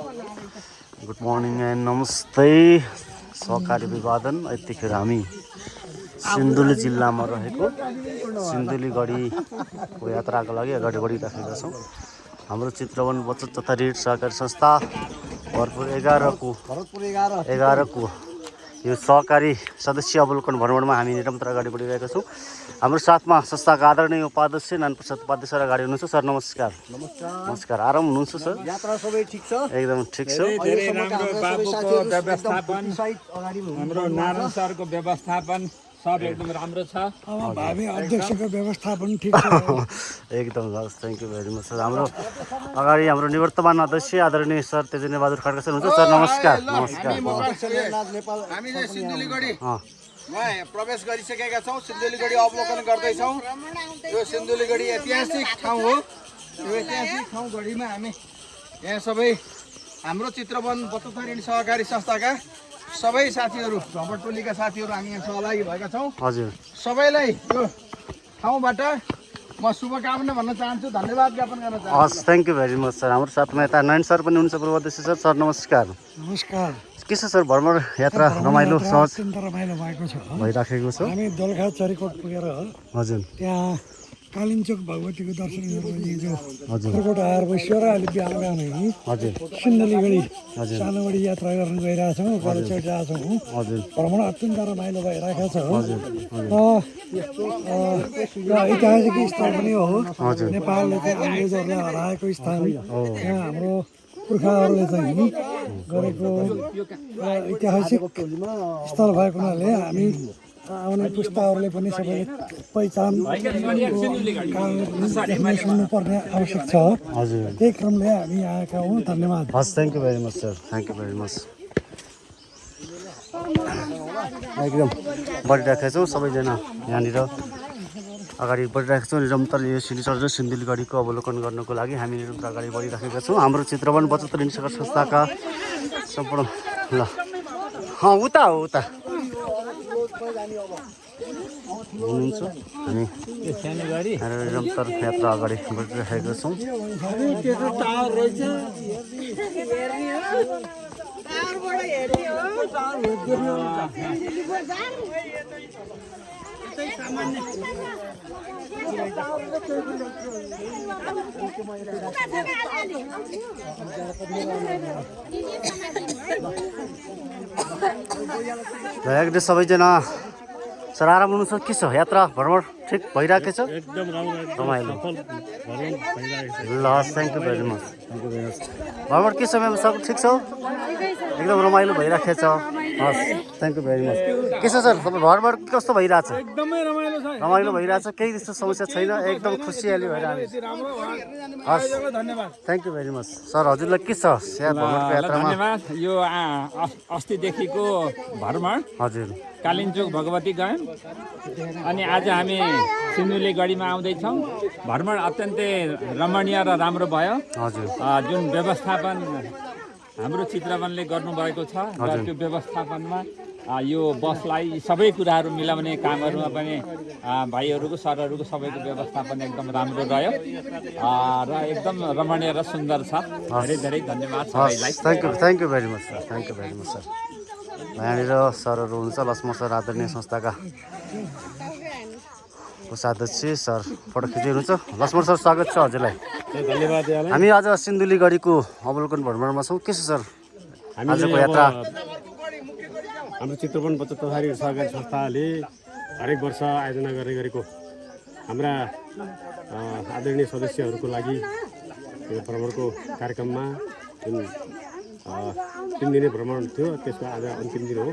Good morning and नमस्ते सहकारी विवादन। यतिखेर हामी सिन्धुली जिल्लामा रहेको सिन्धुलीगढीको यात्राको लागि अगाडि बढिराखेका छौँ। हाम्रो चित्रवन बचत तथा ऋण सहकारी संस्था भरतपुर 11 को यो सहकारी सदस्य अवलोकन भ्रमणमा हामी निरन्तर अगाडि बढिरहेका छौँ। हाम्रो साथमा संस्थाका आदरणीय उपाध्यक्ष नानप्रसाद उपाध्याय सर अगाडि हुनुहुन्छ। सर नमस्कार। नमस्कार। आराम हुनुहुन्छ सर? यात्रा सबै ठीक छ? एकदम ठिक छ। धेरै राम्रो बाबुको व्यवस्थापन, हाम्रो नारायण सरको व्यवस्थापन सब एकदम राम्रो छ। भावी अध्यक्षको व्यवस्थापन ठीक छ। एकदम हस्, thank you very much sir. हाम्रो अगाडि हाम्रो निवर्तमान अध्यक्ष आदरणीय सर तेजन्य बहादुर खड्का सर हुनुहुन्छ। सर नमस्कार। नमस्कार। हामी चाहिँ सिन्धुलीगढीमा प्रवेश गरिसकेका छौँ। सिन्धुलीगढी अवलोकन गर्दैछौँ। यो सिन्धुलीगढी ऐतिहासिक ठाउँ हो। यो ऐतिहासिक ठाउँ गढीमा हामी यहाँ सबै हाम्रो चित्रवन बचत ऋण सहकारी संस्थाका सबै साथीहरू, झमट टोलीका साथीहरू हामी यहाँ सहभागी भएका छौँ। हजुर, सबैलाई यो ठाउँबाट म शुभकामना भन्न चाहन्छु, धन्यवाद ज्ञापन गर्न चाहन्छु। हस्, thank you very much sir. हाम्रो साथमा यता नयन सर पनि हुनुहुन्छ, पूर्व अध्यक्ष सर। सर नमस्कार। नमस्कार। के छ सर, भ्रमण यात्रा रमाइलो सहज अत्यन्त रमाइलो भएको छ। भइराखेको छ? हामी दोलखा चरीकोट पुगेर हजुर त्यहाँ कालिन्चोक भगवतीको दर्शन गरेर हजुर चरीकोट आएर बस्यो र अहिले बिहान बिहान हजुर सिन्धुलीगढी हजुर सानोबढी यात्रा गर्न गइरहेछौँ। गइरहेका छौँ। हजुर भ्रमण अत्यन्त रमाइलो भइरहेको छ। हजुर ऐतिहासिक स्थल पनि हो। हजुर नेपालले चाहिँ अङ्ग्रेजहरूलाई हराएको स्थान, यहाँ हाम्रो पुर्खाहरूले चाहिँ गरेको ऐतिहासिक स्थल भएको हुनाले हामी आउने पुस्ताहरूले पनि सबैले पहिचान देख्ने सुन्नुपर्ने आवश्यक छ। हजुर त्यही क्रमले हामी आएका हौँ। धन्यवाद। हस्, thank you very much sir. Thank you very much. एकदम बढिरहेका छौँ सबैजना यहाँनिर अगाडि बढिरहेका छौँ। निरन्तर यो सिन्धुलीगढीको अवलोकन गर्नको लागि हामी निरन्तर अगाडि बढिराखेका छौँ। हाम्रो चित्रवन बचत ऋण सहकारी संस्थाका सम्पूर्ण ल उता हो उता हुनुहुन्छ। हामी निरन्तर यात्रा अगाडि बढिरहेका छौँ। एकदम सबैजना सर आराम हुनुहुन्छ? के छ यात्रा भ्रमण ठिक भइरहेको छ? एकदम रमाइलो। ल थ्याङ्क यू भेरी मच। भ्रमण के छ म्याम? सब ठिक छ? एकदम रमाइलो भइरहेको छ। हस्, थ्याङ्क यू भेरी मच। के छ सर तपाईँ भ्रमण कस्तो भइरहेछ? एकदमै रमाइलो छ। रमाइलो भइरहेछ, केही त्यस्तो समस्या छैन? एकदम खुसियाली भइरहेको छ। हस्, धन्यवाद। Thank you very much sir. हजुरलाई के छ भ्रमणको यात्रामा? धन्यवाद। यो अस्तिदेखिको भ्रमण हजुर कालिन्चोक भगवती गयौँ अनि आज हामी सिन्धुलीगढीमा आउँदैछौँ। भ्रमण अत्यन्तै रमणीय र राम्रो भयो। हजुर जुन व्यवस्थापन हाम्रो चित्रवनले गर्नुभएको छ र त्यो व्यवस्थापनमा यो बसलाई सबै कुराहरू मिलाउने कामहरूमा पनि भाइहरूको सरहरूको सबैको व्यवस्थापन एकदम राम्रो रह्यो र एकदम रमणीय र सुन्दर छ। धेरै धेरै धन्यवाद सबैलाई। Thank you very much sir. Thank you very much sir. यहाँनिर सरहरू हुनुहुन्छ, लक्ष्मण सर आदरणीय संस्थाका कोषाध्यक्ष सर फोटो खिच्दै हुनुहुन्छ। लक्ष्मण सर स्वागत छ हजुरलाई। धन्यवाद यहाँलाई। हामी आज सिन्धुलीगढीको अवलोकन भ्रमणमा छौँ। के छ सर आजको यात्रा? हाम्रो चित्रवन बचत तथा ऋण सहकारी संस्थाले हरेक वर्ष आयोजना गर्ने गरेको हाम्रा आदरणीय सदस्यहरूको लागि यो भ्रमणको कार्यक्रममा जुन 3 दिने भ्रमण थियो त्यसको आज अन्तिम दिन हो।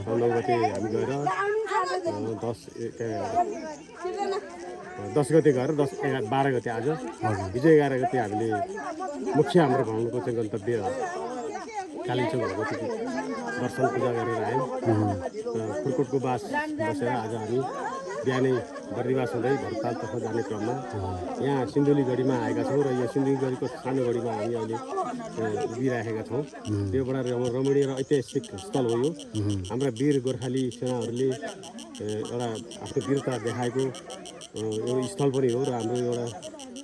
9 गते हामी गएर 10 गते गएर 12 गते आज हिजो 11 गते हामीले मुख्य हाम्रो भ्रमणको चाहिँ गन्तव्य कालिन्चोक भगवतीको दर्शन पूजा गरेर आयौँ। पुर्कोटको बास बसेर आज हामी बिहानै बर्दिवास हुँदै भरतालतर्फ जाने क्रममा यहाँ सिन्धुलीगढीमा आएका छौँ र यो सिन्धुलीगढीको सानो गढीमा हामी अहिले उभिराखेका छौँ। यो एउटा रमणीय र ऐतिहासिक स्थल हो। यो हाम्रा वीर गोर्खाली सेनाहरूले एउटा आफ्नो वीरता देखाएको यो स्थल पनि हो र हाम्रो एउटा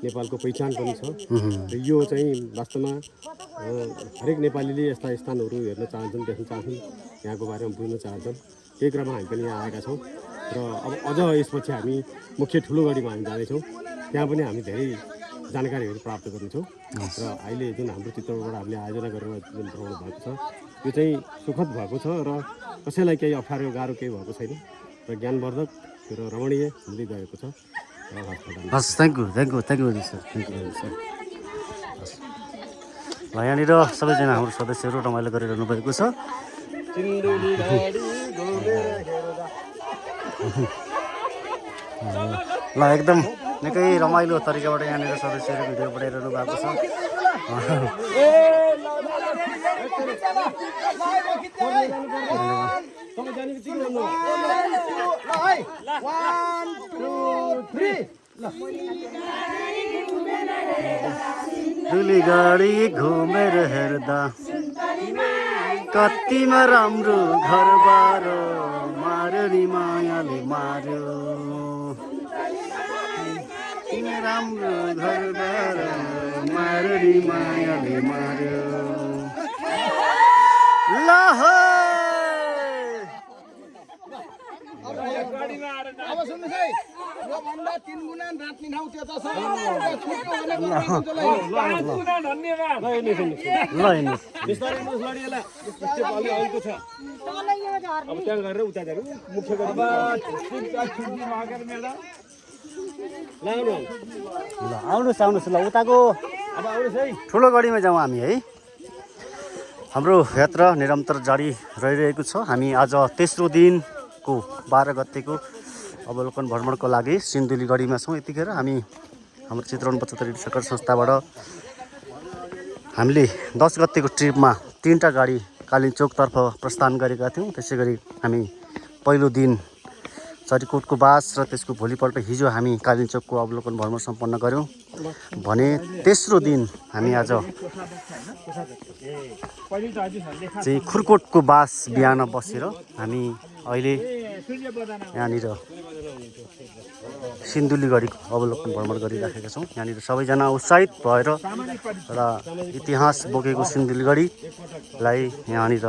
नेपालको पहिचान पनि छ र यो चाहिँ वास्तवमा हरेक नेपालीले यस्ता स्थानहरू हेर्न चाहन्छन्, देख्न चाहन्छन्, यहाँको बारेमा बुझ्न चाहन्छन्। त्यही क्रममा हामी पनि यहाँ आएका छौँ र अब अझ यसपछि हामी मुख्य ठुलो गढीमा हामी जानेछौँ। त्यहाँ पनि हामी धेरै जानकारीहरू प्राप्त गर्नेछौँ र अहिले जुन हाम्रो चित्रबाट हामीले आयोजना गरेर जुन भ्रमण भएको छ यो चाहिँ सुखद भएको छ र कसैलाई केही अप्ठ्यारो गाह्रो केही भएको छैन र ज्ञानवर्धक र रमणीय हुँदै गएको छ। हस्, thank you very sir, thank you very sir. ल यहाँनिर सबैजना हाम्रो सदस्यहरू रमाइलो गरिरहनु भएको छ। ल एकदम निकै रमाइलो तरिकाबाट यहाँनिर सदस्यहरू भिडियो बनाइरहनु भएको छ। दुली गाडी घुमेर हेर्दा कतिमा राम्रो घरबार मार्यो नि मायाले मार्यो, राम्रो घरबार मार्यो नि मायाले मार्यो। ल अब सुन्नुहोस् है, योभन्दा 3 गुणा राख्ने ठाउँ त्यो त छ। अब त्यहाँ गरेर उता जानु मुख्य गरी ल आउनुहोस् ल उताको अब आउनुहोस् है। ठुलो गाडीमा जाउँ हामी है। हाम्रो यात्रा निरन्तर जारी रहिरहेको छ। हामी आज तेस्रो दिनको 12 गतेको अवलोकन भ्रमणको लागि सिन्धुली गढीमा छौँ। यतिखेर हामी हाम्रो चित्रवन 75 सकर संस्थाबाट हामीले 10 गतेको ट्रिपमा 3टा गाडी कालिचोकतर्फ प्रस्थान गरेका थियौँ। त्यसै गरी हामी पहिलो दिन चरीकोटको बास र त्यसको भोलिपल्ट हिजो हामी कालिचोकको अवलोकन भ्रमण सम्पन्न गऱ्यौँ भने तेस्रो दिन हामी आज चाहिँ खुर्कोटको बास बिहान बसेर हामी अहिले यहाँनिर सिन्धुली गढीको अवलोकन भ्रमण गरिराखेका छौँ। यहाँनिर सबैजना उत्साहित भएर र इतिहास बोकेको सिन्धुली गढीलाई यहाँनिर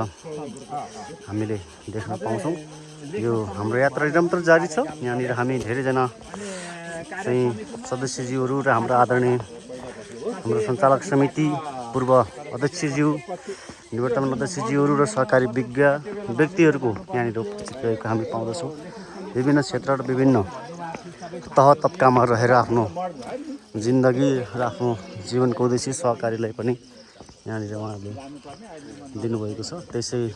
हामीले देख्न पाउँछौँ। यो हाम्रो यात्रा निरन्तर जारी छ। यहाँनिर हामी धेरैजना चाहिँ सदस्यज्यूहरू र हाम्रो आदरणीय हाम्रो सञ्चालक समिति पूर्व अध्यक्षज्यू, निवर्तमान अध्यक्षज्यूहरू र सहकारी विज्ञ व्यक्तिहरूको यहाँनिर उपस्थित रहेको हामी पाउँदछौँ। विभिन्न क्षेत्र र विभिन्न तह तब्कामा रहेर आफ्नो जिन्दगी र आफ्नो जीवनको उद्देश्य सहकारीलाई पनि यहाँनिर उहाँहरूले दिनुभएको छ। त्यसै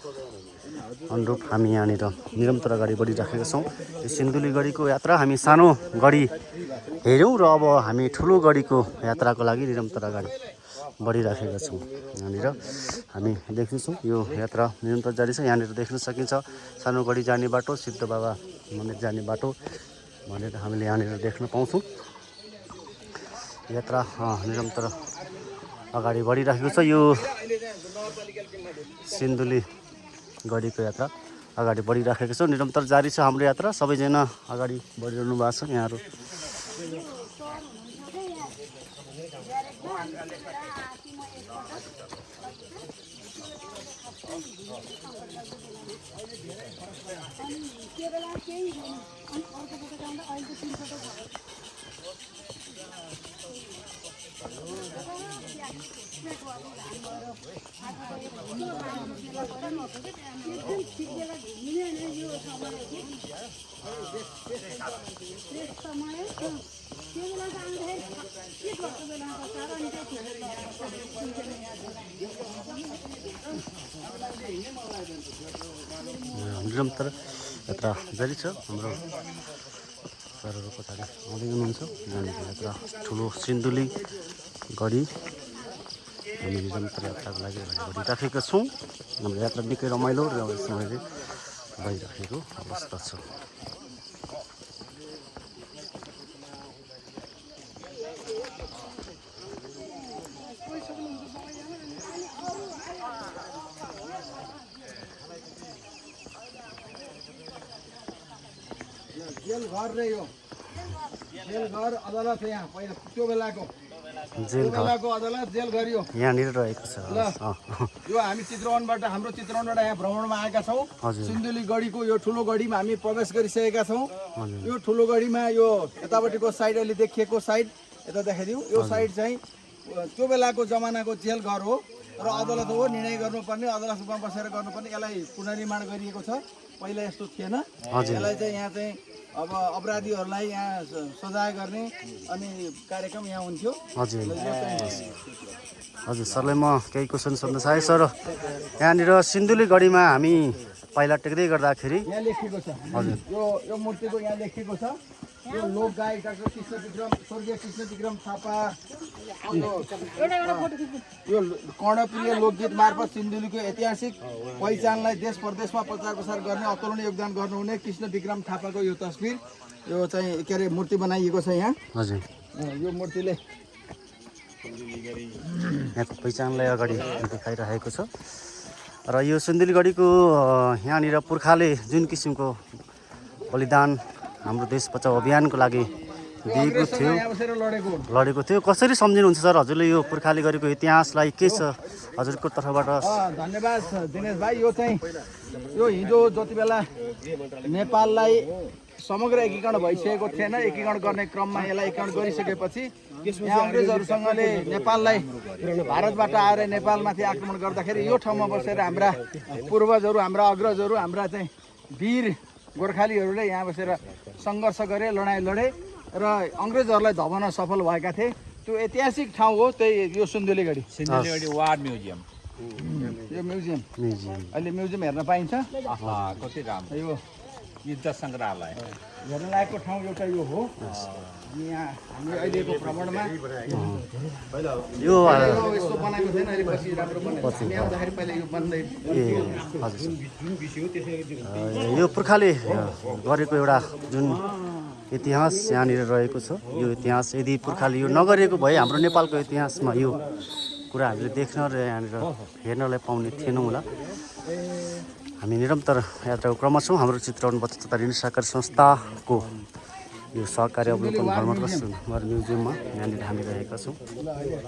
अनुरूप हामी यहाँनिर निरन्तर अगाडि बढिराखेका छौँ। यो सिन्धुली गढीको यात्रा हामी सानो गढी हेऱ्यौँ र अब हामी ठुलो गढीको यात्राको लागि निरन्तर अगाडि बढिराखेका छौँ। यहाँनिर हामी देख्दैछौँ यो यात्रा निरन्तर जारी छ। यहाँनिर देख्न सकिन्छ सानो गढी जाने बाटो, सिद्ध बाबा मन्दिर जाने बाटो भनेर हामीले यहाँनिर देख्न पाउँछौँ। यात्रा निरन्तर अगाडि बढिराखेको छ। यो सिन्धुली गढीको यात्रा अगाडि बढिराखेको छ। निरन्तर जारी छ हाम्रो यात्रा। सबैजना अगाडि बढिरहनु भएको छ। यहाँहरू निरन्तर यात्रा जारी छ। हाम्रो सरहरू पछाडि आउँदै हुनुहुन्छ। यहाँनिर यात्रा ठुलो सिन्धुली गढी हामी निरन्तर यात्राको लागि अगाडि बढिराखेका छौँ। हाम्रो यात्रा निकै रमाइलो र समयले भइराखेको अवस्था छ। जेल घर रे यो जेलघर अदालत यहाँ पहिला त्यो बेलाको जेल घर अदालत जेलघर यो यहाँनिर रहेको छ यो हामी चित्रवनबाट हाम्रो चित्रवनबाट यहाँ भ्रमणमा आएका छौँ हजुर सिन्धुली गढीको यो ठुलो गढीमा हामी प्रवेश गरिसकेका छौँ हजुर यो ठुलो गढीमा यो यतापट्टिको साइड अहिले देखिएको साइड यता देखाइदिउँ यो साइड चाहिँ त्यो बेलाको जमानाको जेल घर हो र अदालत हो निर्णय गर्नुपर्ने अदालतमा बसेर गर्नुपर्ने यसलाई पुनर्निर्माण गरिएको छ पहिला यस्तो थिएन यसलाई चाहिँ यहाँ चाहिँ अब अपराधीहरूलाई यहाँ सजाय गर्ने अनि कार्यक्रम यहाँ हुन्थ्यो हजुर हजुर सरलाई म केही क्वेसन सोध्न चाहेँ सर यहाँनिर सिन्धुली गढीमा हामी पहिला टेक्दै गर्दाखेरि यहाँ लेखिएको छ हजुर यो मूर्तिको यहाँ लेखिएको छ यो लोक गायक डाक्टर कृष्ण विक्रम स्वर्गीय कृष्ण विक्रम थापा यो कर्णप्रिय लोकगीत मार्फत सिन्धुलीको ऐतिहासिक पहिचानलाई देश प्रदेशमा प्रचार प्रसार गर्ने अतुलनीय योगदान गर्नुहुने कृष्ण विक्रम थापाको यो तस्बिर यो चाहिँ के अरे मूर्ति बनाइएको छ यहाँ हजुर यो मूर्तिले यहाँको पहिचानलाई अगाडि देखाइरहेको छ र यो सिन्धुली गढीको यहाँनिर पुर्खाले जुन किसिमको बलिदान हाम्रो देश बचाउ अभियानको लागि दिएको थियो यहाँ बसेर लडेको थियो कसरी सम्झिनुहुन्छ सर हजुरले यो पुर्खाले गरेको इतिहासलाई के छ हजुरको तर्फबाट धन्यवाद दिनेश भाइ यो चाहिँ यो हिजो जति बेला नेपाललाई समग्र एकीकरण भइसकेको थिएन एकीकरण गर्ने क्रममा यसलाई एकीकरण गरिसकेपछि यहाँ अङ्ग्रेजहरूसँगले नेपाललाई भारतबाट आएर नेपालमाथि आक्रमण गर्दाखेरि यो ठाउँमा बसेर हाम्रा पूर्वजहरू हाम्रा अग्रजहरू हाम्रा चाहिँ वीर गोर्खालीहरूले यहाँ बसेर सङ्घर्ष गरे लडाइँ लडे र अङ्ग्रेजहरूलाई धपाउन सफल भएका थिए त्यो ऐतिहासिक ठाउँ हो त्यही यो सिन्धुली गढी वार म्युजियम यो म्युजियम अहिले म्युजियम हेर्न पाइन्छ कति राम्रो यो युद्ध सङ्ग्रहालय हेर्न लायकको ठाउँ एउटा यो हो यहाँ हामी अहिलेको भ्रमणमा यो यस्तो बनाएको थिएन अहिले पछि राम्रो बनेको हामी आउँदाखेरि पहिला यो बन्दै यो पुर्खाले गरेको एउटा जुन इतिहास यहाँनिर रहेको छ यो इतिहास यदि पुर्खाले यो नगरेको भए हाम्रो नेपालको इतिहासमा यो कुरा हामीले देख्न र यहाँनिर हेर्नलाई पाउने थिएनौँ होला हामी निरन्तर यात्राको क्रममा छौँ हाम्रो चित्रवन बचत तथा ऋण सहकारी संस्थाको यो सहकारी अवलोकन भ्रमण म्युजियममा यहाँनिर हामी रहेका छौँ यहाँनिर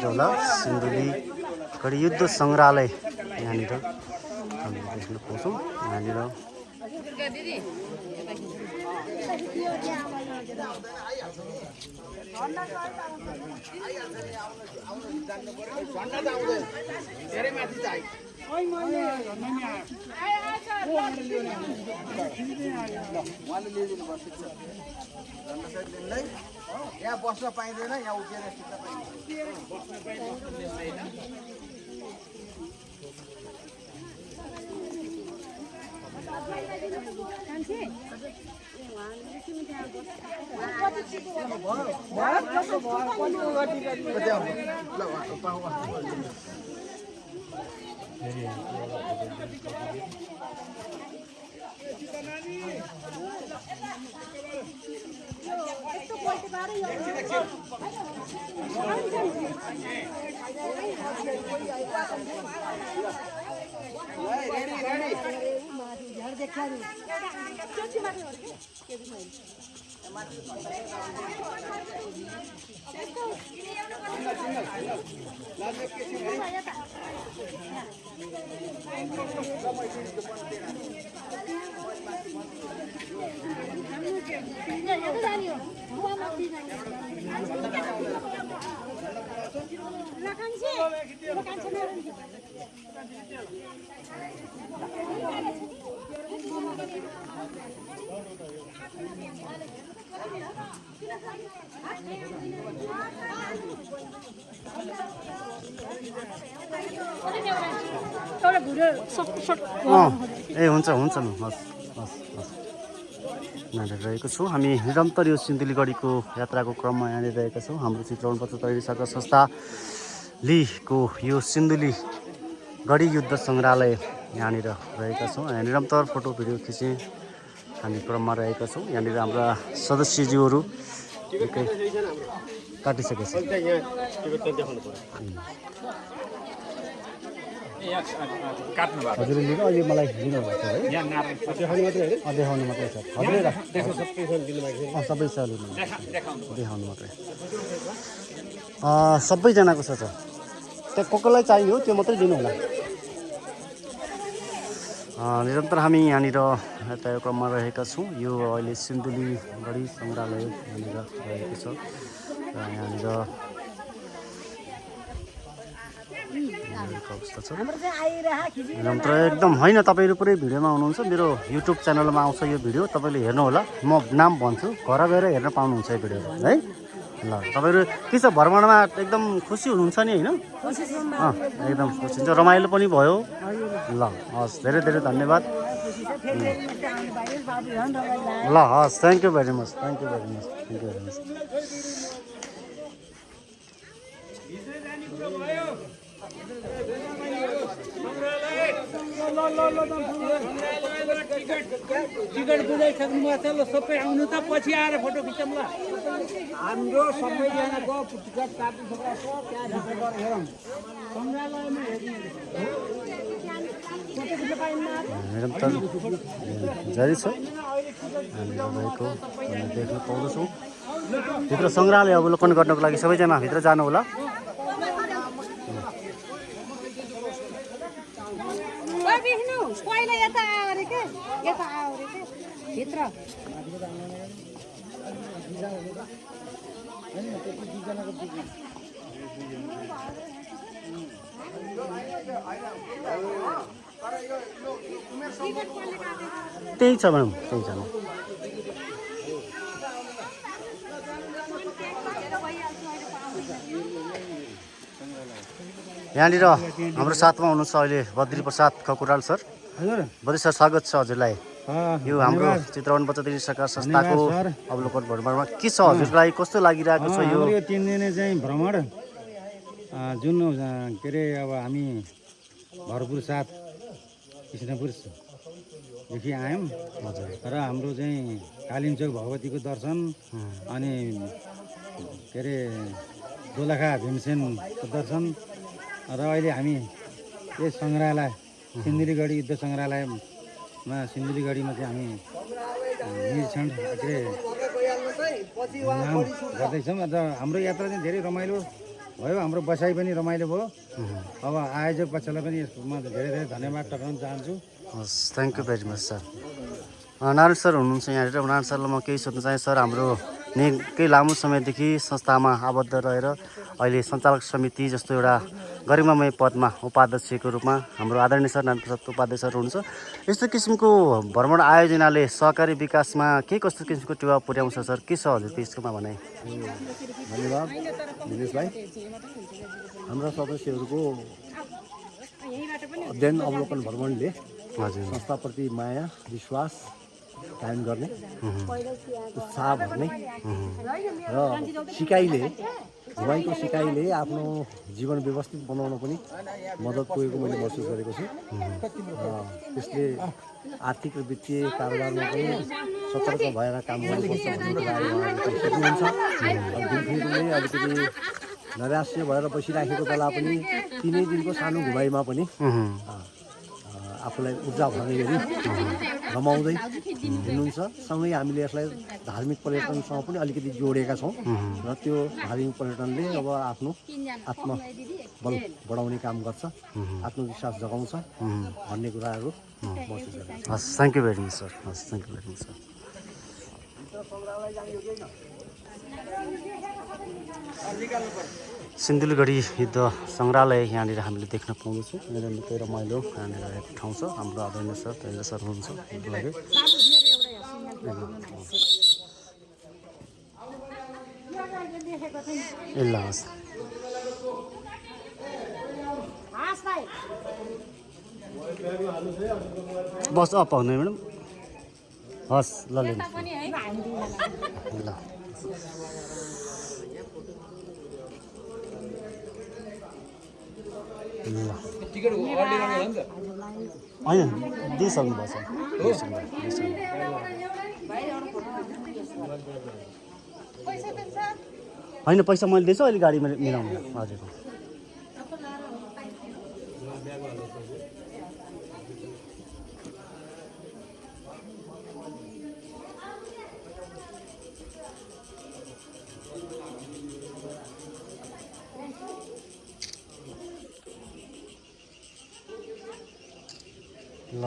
होला सिन्धुली गढी युद्ध सङ्ग्रहालय यहाँनिर हामीले देख्न पाउँछौँ यहाँनिर धेरै माथि चाहिँ उहाँले लिइदिनु पर्छ यहाँ बस्न पाइँदैन यहाँ उभिएर ए हुन्छ हुन्छ ल हस् हस् हस् यहाँनिर रहेको छु हामी निरन्तर यो सिन्धुली गढीको यात्राको क्रममा यहाँनिर रहेका छौँ हाम्रो चित्रवन बचत ऋण सहकारी संस्थालीको यो सिन्धुली गढी युद्ध सङ्ग्रहालय यहाँनिर रहेका छौँ यहाँ निरन्तर फोटो भिडियो खिचे हामी क्रममा रहेका छौँ यहाँनिर हाम्रा सदस्यज्यूहरू काटिसकेछ। काट्नु भएको हजुरले लिनु अहिले मलाई दिनुहुन्छ है? यहाँ नारायण देखाउनु मात्रै छ। हजुरले सबै छ देखाउनु मात्रै। सबैजनाको छ सर। त्यहाँ कसलाई चाहियो त्यो मात्रै दिनु होला। निरन्तर हामी यहाँनिर यातायात क्रममा रहेका छौँ। यो अहिले सिन्धुलीगढी सङ्ग्रहालय यहाँनिर रहेको छ र यहाँनिर अवस्था छ। निरन्तर एकदम होइन, तपाईँहरू पुरै भिडियोमा हुनुहुन्छ। मेरो युट्युब च्यानलमा आउँछ यो भिडियो, तपाईँले हेर्नुहोला। म नाम भन्छु, घर गएर हेर्न पाउनुहुन्छ यो भिडियो है। ल तपाईँहरू के छ, भ्रमणमा एकदम खुसी हुनुहुन्छ नि होइन? एकदम खुसी हुन्छ, रमाइलो पनि भयो। ल हस्, धेरै धेरै धन्यवाद। ल हस्, thank you very much, thank you very much, thank you very much. Ticket बुझाइसक्नु भएको छ। ल सबै आउनु त, पछि आएर फोटो खिचौँ ल। हाम्रो सबैजनाको टिकट काटिसकेको छ, त्यहाँ ढुकेर हेरौँ। सङ्ग्रहालयमा निरन्तर जारी छ। हामी तपाईँको देख्न पाउँदछौँ। भित्र सङ्ग्रहालय अवलोकन गर्नको लागि सबैजना भित्र जानु होला। त्यही छ म्याडम, त्यही छ। यहाँनिर हाम्रो साथमा हुनुहुन्छ अहिले बद्री प्रसाद खकुराल सर। हजुर बद्री सर, स्वागत छ हजुरलाई। यो हाम्रो चित्रवन बचत ऋण सहकार संस्थाको अवलोकन भ्रमणमा के छ, हजुरलाई कस्तो लागिरहेको छ? यो 3 दिने चाहिँ भ्रमण जुन के अरे अब हामी भरपुर 7 कृष्णपुरदेखि आयौँ र हाम्रो चाहिँ कालिम्चोक भगवतीको दर्शन अनि के अरे दोलखा भीमसेनको दर्शन र अहिले हामी यस सङ्ग्रहालय सिन्धुलीगढी युद्ध सङ्ग्रहालयमा सिन्धुलीगढीमा चाहिँ हामी निरीक्षण के अरे नाम गर्दैछौँ। र हाम्रो यात्रा चाहिँ धेरै रमाइलो भयो, हाम्रो बसाइ पनि रमाइलो भयो। अब आयोजक पक्षलाई पनि यसमा धेरै धेरै धन्यवाद टक्राउन चाहन्छु। हस्, thank you very much sir. Narayan sir हुनुहुन्छ यहाँनिर। नारायण सरलाई म केही सोध्न चाहेँ। सर, हाम्रो निकै लामो समयदेखि संस्थामा आबद्ध रहेर अहिले सञ्चालक समिति जस्तो एउटा गरिमामय पदमा उपाध्यक्षको रूपमा हाम्रो आदरणीय सर नारायण प्रसाद उपाध्याय सर हुनुहुन्छ। यस्तो किसिमको भ्रमण आयोजनाले सहकारी विकासमा के कस्तो किसिमको टेवा पुर्याउँछ सर? के छ हजुर त्यसकोमा भनाइ? धन्यवाद दिनेश भाइ। हाम्रा सदस्यहरूको अध्ययन अवलोकन भ्रमणले हजुर संस्थाप्रति माया विश्वास कायम गर्ने, उत्साह भर्ने र घुमाइको सिकाइले आफ्नो जीवन व्यवस्थित बनाउन पनि मद्दत पुगेको मैले महसुस गरेको छु। त्यसले आर्थिक र वित्तीय कारोबारमा पनि सतर्क भएर काम गर्नुपर्छ भन्ने कुराहरू उहाँहरूले सिक्नुहुन्छ। दिनफेरिले अलिकति नैराश्य भएर बसिराखेको बेला पनि 3 दिनको सानो घुमाइमा पनि आफूलाई ऊर्जा भर्ने गरी रमाउँदै हिँड्नुहुन्छ। सँगै हामीले यसलाई धार्मिक पर्यटनसँग पनि अलिकति जोडेका छौँ र त्यो धार्मिक पर्यटनले अब आफ्नो आत्मबल बढाउने काम गर्छ, आत्मविश्वास जगाउँछ भन्ने कुराहरू महसुस गरेको छु। हस्, thank you very much sir. हस्, thank you very much sir. Sindhuligadhi युद्ध सङ्ग्रहालय यहाँनिर हामीले देख्न पाउँदैछौँ। यहाँनिर निकै रमाइलो यहाँनिर एक ठाउँ छ। हाम्रो आदरणीय सर तैजा सर हुनुहुन्छ लागि। ए ल हस्, बस अप आउने म्याडम। हस्, ल लिनु ल। होइन, दिइसक्नु भएको छ। होइन पैसा मैले दिएछु अहिले गाडी मिलाउनु हजुर ल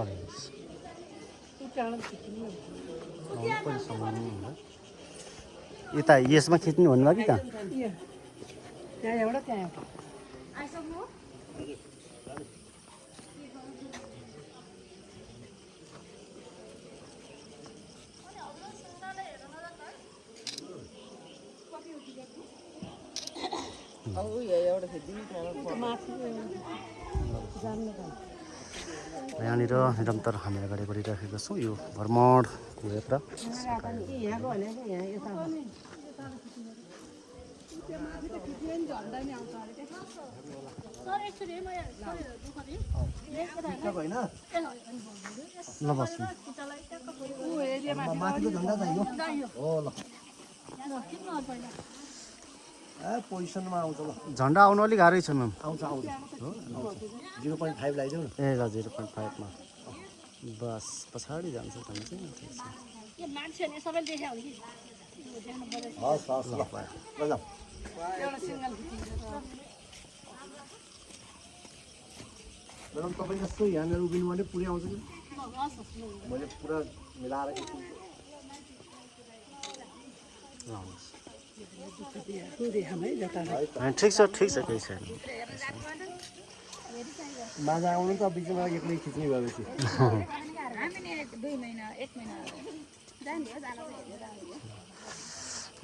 यता यसमा खिच्नु भन्नुभयो कि कहाँ त्यहाँ एउटा त्यहाँ एउटा यहाँनिर निरन्तर हामी अगाडि बढिराखेका छौँ यो भ्रमणको यात्रा ल बस्नु पोजिसनमा आउँछ ल झन्डा आउनु अलिक गाह्रै छ म्याम आउँछ 0.5 लगाइदेऊ न ए ल 0.5 मा बस पछाडि जान्छ झन् चाहिँ हस् हस् ल जाऊ मैडम तपाईँ जस्तो यहाँनिर उभिनु भने पुरै आउँछ नि मैले पुरा मिलाएर ठिक छ केही छैन माझा आउनु त बिचमा एक्लै खिच्ने भएपछि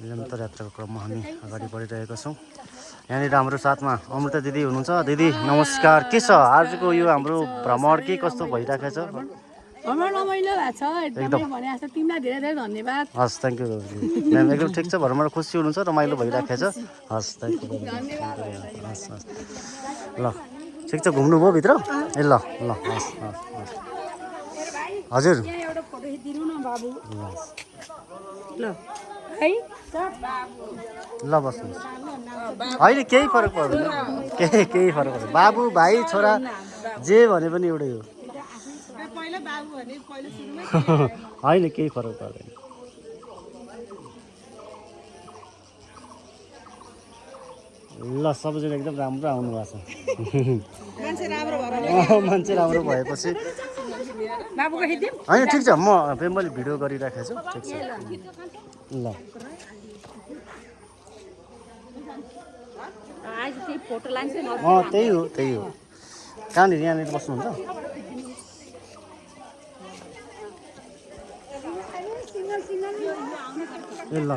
निरन्तर यात्राको क्रममा हामी अगाडि बढिरहेका छौँ यहाँनिर हाम्रो साथमा अमृता दिदी हुनुहुन्छ दिदी नमस्कार के छ आजको यो हाम्रो भ्रमण के कस्तो भइरहेको छ भ्रमण रमाइलो भएको छ एकदमै भने जस्तो तिमीलाई धेरै धेरै धन्यवाद हस् थ्याङ्क यू म्याम एकदम ठिक छ भ्रमण खुसी हुनुहुन्छ रमाइलो भइरहेको छ हस् थ्याङ्क यू हस् हस् ल ठिक छ घुम्नुभयो भित्र ए ल ल हस् हस् हजुर एउटा फोटो खिचिदिनु न बाबु ल है ल बस्नुहोस् होइन केही फरक पर्दैन केही फरक पर्दैन बाबु भाइ छोरा जे भने पनि एउटै हो होइन केही फरक पर्दैन ल सबैजना एकदम राम्रो आउनु भएको छ मान्छे राम्रो भएपछि होइन ठिक छ म मैले भिडियो गरिराखेको छु ठिक छ ल त्यही हो कहाँनिर यहाँनिर बस्नुहुन्छ ए ल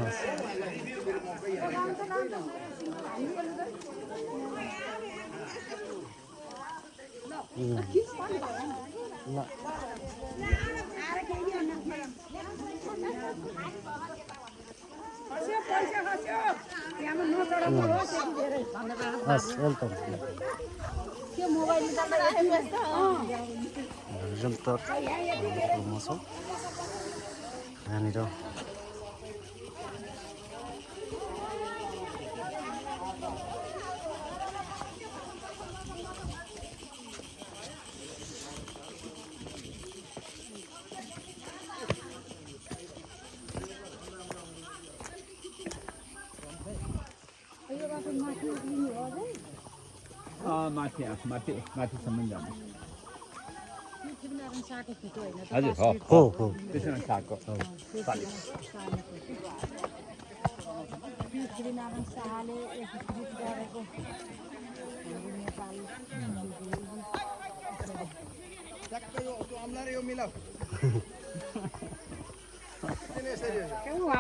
हस् वेलकम निरन्तर छौँ यहाँनिर माथिसम्म जानु हजुर हो त्यसमा साको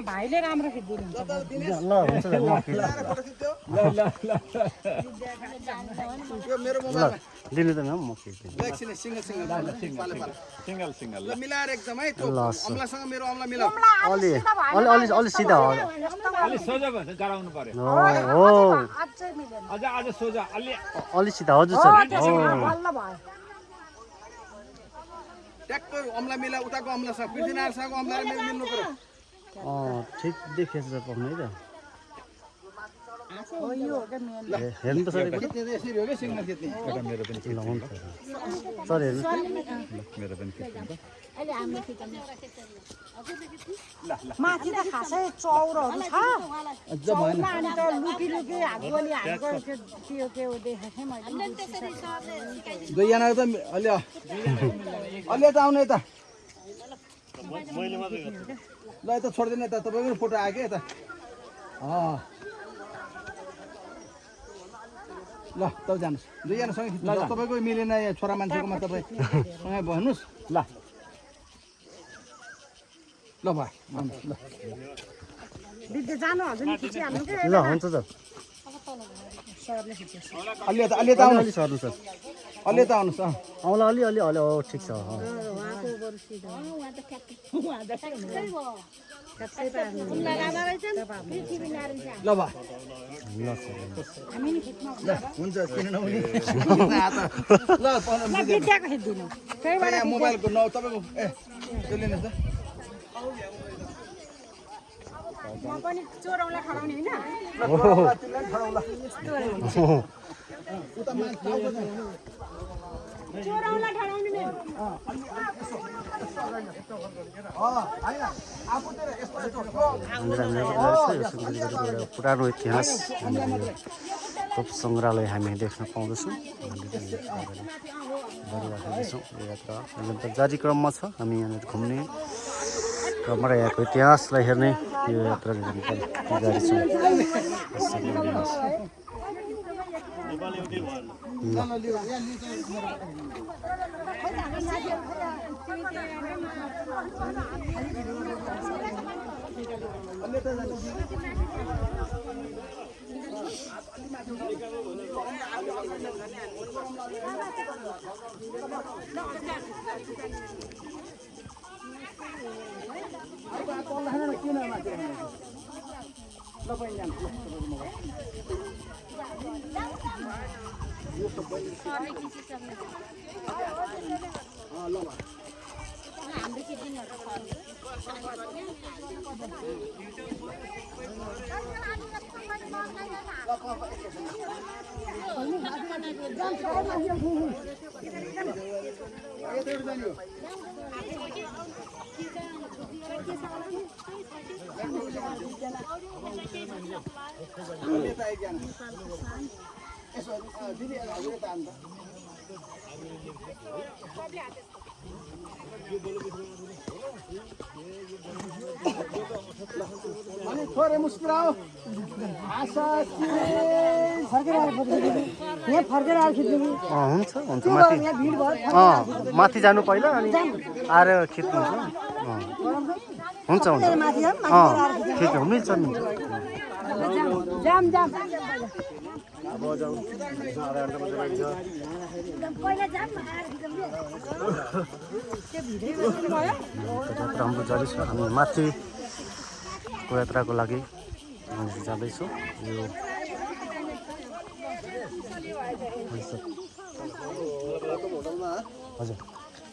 भाइले राम्रो खिचिदिनु ल हुन्छ दिनु त म्याम म सिङ्गल मिलाएर एकदम है अमलासँग मेरो अमला मिलाऊ अलि सिधा हो अलि सोझा भन्छ गराउनु पर्यो हो अझ सोझा अलि सिधा हजुर सर ट्याक्क अमला मिला उताको अमलासँग पृथ्वीनारायणसँगको अमला मेरो मिल्नु पर्यो ठिक देखेछ सर पाउनु है त हेर्नु त सर एकपल्ट। खिच्ने त यसरी हो क्या सिग्नल खिच्ने ल हुन्छ सर हेर्नु माथि त खासै चौरहरू छ चौरमा अनि त लुकी हातको अलि हातको त्यो के हो देखेको थिएँ मैले दुईजना त अलि अलि यता आउनु यता ल यता छोडिदिनु यता तपाईँको फोटो आयो क्या यता ल तपाईँ जानुहोस् दुईजना सँगै खिच्नु तपाईँको मिलेन यहाँ छोरा मान्छेकोमा तपाईँ सँगै भन्नुहोस् ल ल भाइ ल दिदी जानु हजुर नि खिचिहाल्नु के ल हुन्छ सर अलि यता आउनुहोस् सर्नु सर अलि यता आउनुहोस् आउला अलि ठिक छ उहाँको बरु सिधा ठ्याक्कै पार्नु ल भाइ ल सर हामी नि खिच्नु ल हुन्छ किन नहुने ल बित्याको खिच्दिनु त्यहीबाट यहाँ मोबाइलको न तपाईँको ए त्यो लिनुहोस् त म पनि चोरौला खडाउने होइन चोरौला खडाउने मेरो पुरानो इतिहास तोप सङ्ग्रहालय हामी देख्न पाउँदछौँ गरिराखेका छौँ यो यात्रा निरन्तर जारी क्रममा छ हामी यहाँनिर घुम्ने क्रममा यहाँको इतिहासलाई हेर्ने यो यात्रा निरन्तर जारी छ अनि थोरै मुस्कुराओ आशा यहाँ फर्केर आएर खिच्नु हुन्छ हुन्छ माथि माथि जानु पहिला अनि आएर खिच्नु हुन्छ हुन्छ ठिक हो मिल्छ नि जाम जाम राम्रो जारी छ हामी माथिको यात्राको लागि जाँदैछौँ यो हजुर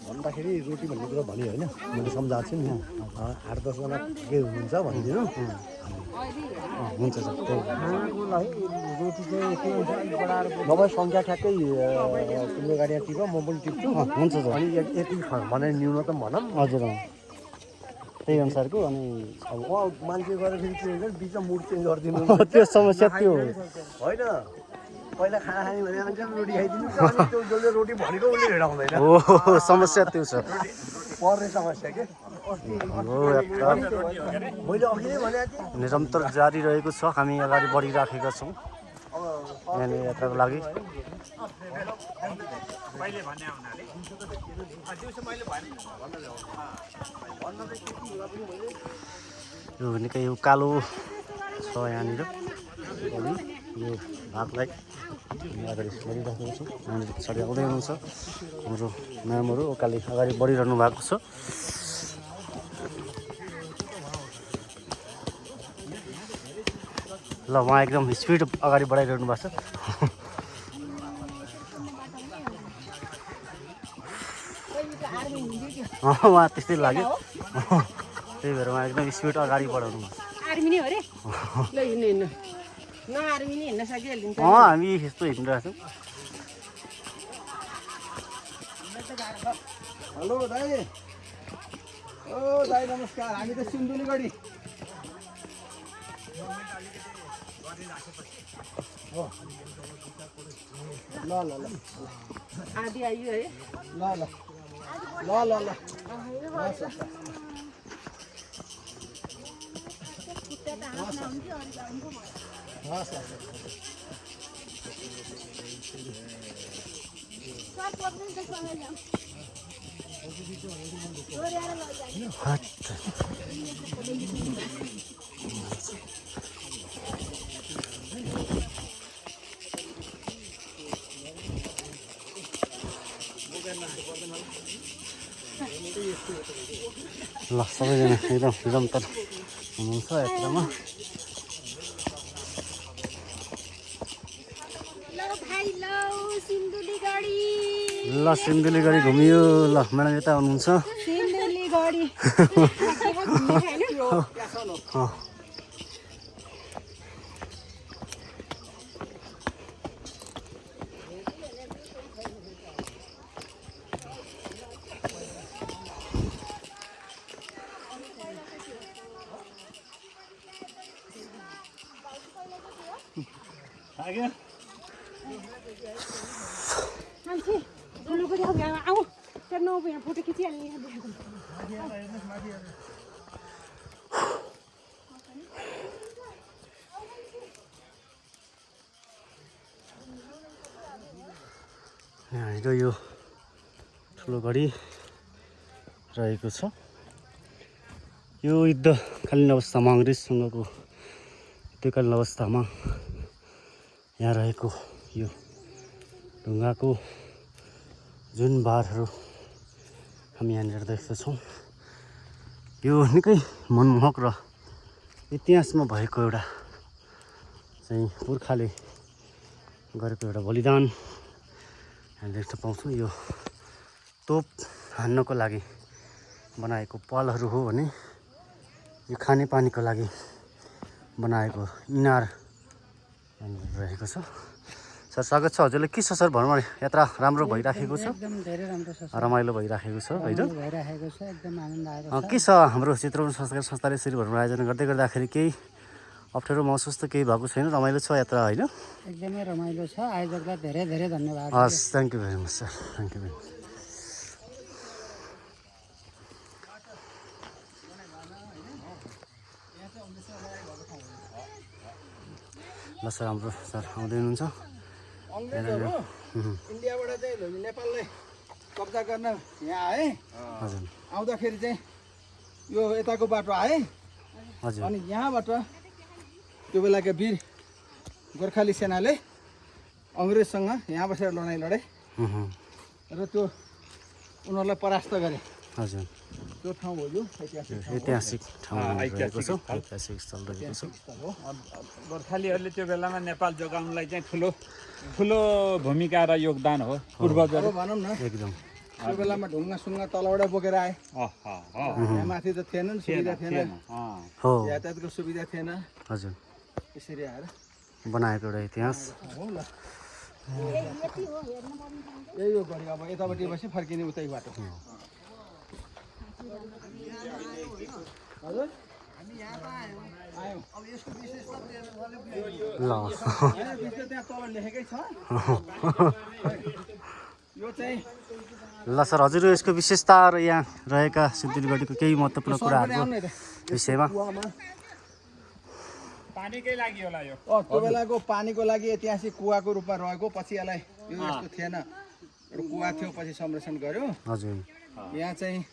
भन्दाखेरि रोटी भन्ने कुरो भन्यो होइन मैले सम्झाएको छु नि 8-10जना के हुनुहुन्छ भनिदिनु हुन्छ सर रोटी चाहिँ नभए सङ्ख्या ठ्याक्कै तिम्रो गाडी टिप म पनि टिप्छु हुन्छ सर अनि यति भने न्यूनतम भनौँ हजुर त्यही अनुसारको अनि अब मान्छे गरेर फेरि के हुन्छ बिचमा मुड चेन्ज गरिदिनु त्यो समस्या त्यो होइन पहिला खाना खाने भने मान्छे रोटी खाइदिनु त्यो जसले रोटी भनेको उसले हेडाउँदैन हो समस्या त्यो छ पर्ने समस्या के हो यात्रा मैले अघि नै भनेको थिएँ निरन्तर जारी रहेको छ हामी अगाडि बढिराखेका छौँ यहाँनिर यात्राको लागि यो निकै यो कालो छ यहाँनिर यो भागलाई अगाडि बढिराखेको छौँ यहाँनिर पछाडि आउँदै हुनुहुन्छ हाम्रो म्यामहरू उकाली अगाडि बढिरहनु भएको छ ल उहाँ एकदम स्पिड अगाडि बढाइरहनु भएको छ उहाँ त्यस्तै लाग्यो त्यही भएर उहाँ एकदम स्पिड अगाडि बढाउनु भएको आर्मी नै हो रे ल हिँड्नु हिँड्नु नआर्मी नि हिँड्न सकिहाल्यो नि त। हामी यस्तो हिँडिरहेको छौँ। हेलो दाइ। ओ दाइ नमस्कार। हामी त सिन्धुलीगढी। ल ल ल आधी आइयो है। ल ल ल ल ल ल सबैजना एकदम निरन्तर हुनुहुन्छ यात्रामा। ल सिन्धुलीगढी घुमियो। ल म्याडम यता हुनुहुन्छ। मान्छे ठुलो पनि आऊ त्यहाँ नौ यहाँ फोटो खिचिहाल्ने। हिजो यो ठुलो घडी रहेको छ। यो युद्धकालीन अवस्थामा अङ्ग्रेजसँगको युद्धकालीन अवस्थामा यहाँ रहेको यो ढुङ्गाको जुन बारहरू हामी यहाँनिर देख्दछौँ यो निकै मनमोहक र इतिहासमा भएको एउटा चाहिँ पुर्खाले गरेको एउटा बलिदान हामी देख्न पाउँछौँ। यो तोप हान्नको लागि बनाएको पालहरू हो भने यो खानेपानीको लागि बनाएको इनार रहेको छ। सर स्वागत छ। हजुरले के छ सर भ्रमण यात्रा राम्रो भइराखेको छ? एकदम धेरै राम्रो छ सर। रमाइलो भइराखेको छ होइन? भइराखेको छ, एकदम आनन्द आएको छ। के छ हाम्रो चित्रवन संस्थाले यसरी भ्रमण आयोजना गर्दै गर्दाखेरि केही अप्ठ्यारो महसुस त केही भएको छैन? रमाइलो छ यात्रा होइन? एकदमै रमाइलो छ। आयोजकलाई धेरै धेरै धन्यवाद। हस्, thank you very much sir, thank you very much. ल सर हाम्रो सर आउँदै हुनुहुन्छ। अङ्ग्रेजहरू इन्डियाबाट चाहिँ नेपाललाई कब्जा गर्न यहाँ आए। हजुर आउँदाखेरि चाहिँ यो यताको बाटो आए। हजुर अनि यहाँबाट त्यो बेलाका वीर गोर्खाली सेनाले अङ्ग्रेजसँग यहाँ बसेर लडाइँ लडे र त्यो उनीहरूलाई परास्त गरे। हजुर त्यो ठाउँ हो यो ऐतिहासिक ठाउँ रहेको छ, ऐतिहासिक स्थल रहेको छ। गोर्खालीहरूले त्यो बेलामा नेपाल जोगाउनलाई चाहिँ ठुलो ठुलो भूमिका र योगदान हो पूर्वजहरू भनौँ न। एकदम त्यो बेलामा ढुङ्गा सुङ्गा तलबाट बोकेर आए। यहाँ माथि त थिएन, सुविधा थिएन, हो यातायातको सुविधा थिएन। हजुर यसरी आएर बनाएको एउटा इतिहास। यही हो गरी अब यतापट्टि बसी फर्किने उतै बाटो। हजुर आयौँ। अब यसको विशेषता ल त्यहाँ तल लेखेकै छ। यो चाहिँ ल सर हजुर यसको विशेषता र यहाँ रहेका सिन्धुलीगढीको केही महत्त्वपूर्ण कुराहरूको विषयमा। पानीकै लागि होला यो। त्यो बेलाको पानीको लागि ऐतिहासिक कुवाको रूपमा रहेको। पछि यसलाई यो यस्तो थिएन, एउटा कुवा थियो, पछि संरक्षण गर्यो। हजुर यहाँ चाहिँ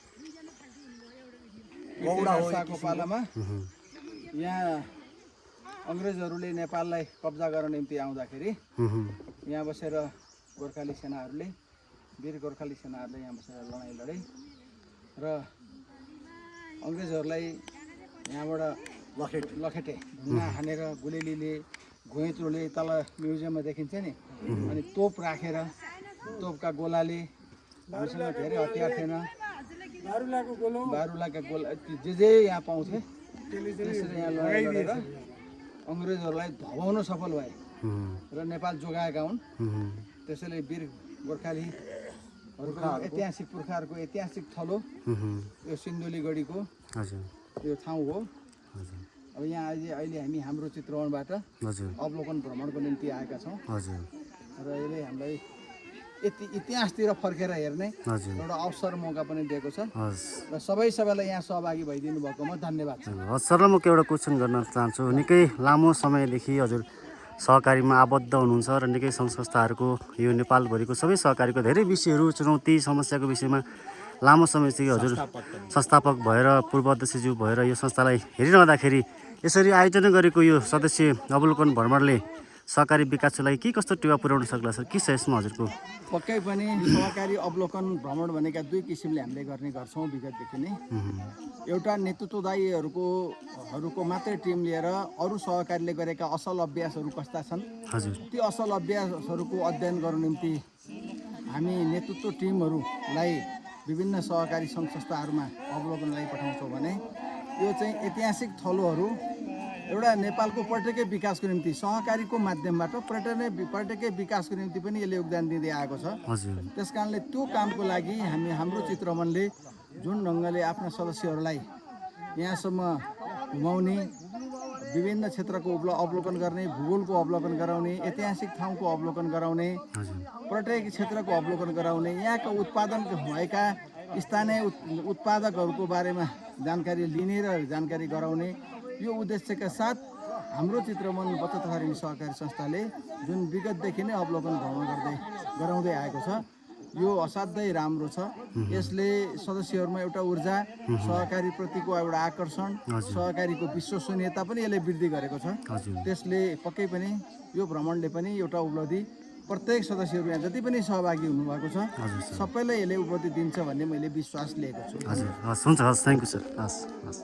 शाहको पालामा यहाँ अङ्ग्रेजहरूले नेपाललाई कब्जा गर्न निम्ति आउँदाखेरि यहाँ बसेर गोर्खाली सेनाहरूले, वीर गोर्खाली सेनाहरूले यहाँ बसेर लडाइँ लडे र अङ्ग्रेजहरूलाई यहाँबाट लखेटे ढुङ्गा हानेर गुलेलीले, घुइँचोले तल म्युजियममा देखिन्छ नि। अनि तोप राखेर तोपका गोलाले, हामीसँग धेरै हतियार थिएन, बारुलाका गोला जे यहाँ पाउँथे त्यसरी यहाँ लडाइँ गरेर अङ्ग्रेजहरूलाई धपाउन सफल भए र नेपाल जोगाएका हुन्। त्यसैले वीर गोर्खालीहरूको ऐतिहासिक पुर्खाहरूको ऐतिहासिक थलो यो सिन्धुलीगढीको यो ठाउँ हो। अब यहाँ अहिले हामी हाम्रो चित्रवनबाट अवलोकन भ्रमणको निम्ति आएका छौँ र यसले हामीलाई इतिहासतिर फर्केर हेर्ने एउटा अवसर मौका पनि दिएको छ र सबैलाई यहाँ सहभागी भइदिनु भएकोमा धन्यवाद छ। सरलाई म एउटा क्वेसन गर्न चाहन्छु। निकै लामो समयदेखि हजुर सहकारीमा आबद्ध हुनुहुन्छ र निकै सङ्घ संस्थाहरूको यो नेपालभरिको सबै सहकारीको धेरै विषयहरू चुनौती समस्याको विषयमा लामो समयदेखि हजुर संस्थापक भएर पूर्व अध्यक्षज्यू भएर यो संस्थालाई हेरिरहँदाखेरि यसरी आयोजना गरेको यो सदस्य अवलोकन भ्रमणले सहकारी विकासको लागि के कस्तो टेवा पुर्याउन सक्ला सर? के छ यसमा हजुरको? पक्कै पनि सहकारी अवलोकन भ्रमण भनेका दुई किसिमले हामीले गर्ने गर्छौँ विगतदेखि नै। एउटा नेतृत्वदायीहरूको मात्रै टिम लिएर अरू सहकारीले गरेका असल अभ्यासहरू कस्ता छन् ती असल अभ्यासहरूको अध्ययन गर्नु निम्ति हामी नेतृत्व टिमहरूलाई विभिन्न सहकारी सङ्घ संस्थाहरूमा अवलोकनलाई पठाउँछौँ भने यो चाहिँ ऐतिहासिक थलोहरू एउटा नेपालको पर्यटकीय विकासको निम्ति सहकारीको माध्यमबाट पर्यटकीय विकासको निम्ति पनि यसले योगदान दिँदै आएको छ। त्यस कारणले त्यो कामको लागि हाम्रो चित्रमनले जुन ढङ्गले आफ्ना सदस्यहरूलाई यहाँसम्म घुमाउने, विभिन्न क्षेत्रको अवलोकन गर्ने, भूगोलको अवलोकन गराउने, ऐतिहासिक ठाउँको अवलोकन गराउने, पर्यटकीय क्षेत्रको अवलोकन गराउने, यहाँका उत्पादन भएका स्थानीय उत्पादकहरूको बारेमा जानकारी लिने र जानकारी गराउने यो उद्देश्यका साथ हाम्रो चित्रमन बचत तथा ऋण सहकारी संस्थाले जुन विगतदेखि नै अवलोकन भ्रमण गराउँदै आएको छ यो असाध्यै राम्रो छ। यसले सदस्यहरूमा एउटा ऊर्जा, सहकारीप्रतिको एउटा आकर्षण, सहकारीको विश्वसनीयता पनि यसले वृद्धि गरेको छ। त्यसले पक्कै पनि यो भ्रमणले पनि एउटा उपलब्धि प्रत्येक सदस्यहरू यहाँ जति पनि सहभागी हुनुभएको छ सबैलाई यसले उपलब्धि दिन्छ भन्ने मैले विश्वास लिएको छु। हजुर हस्, हुन्छ, हस्, थ्याङ्क यू सर। हस् हस्।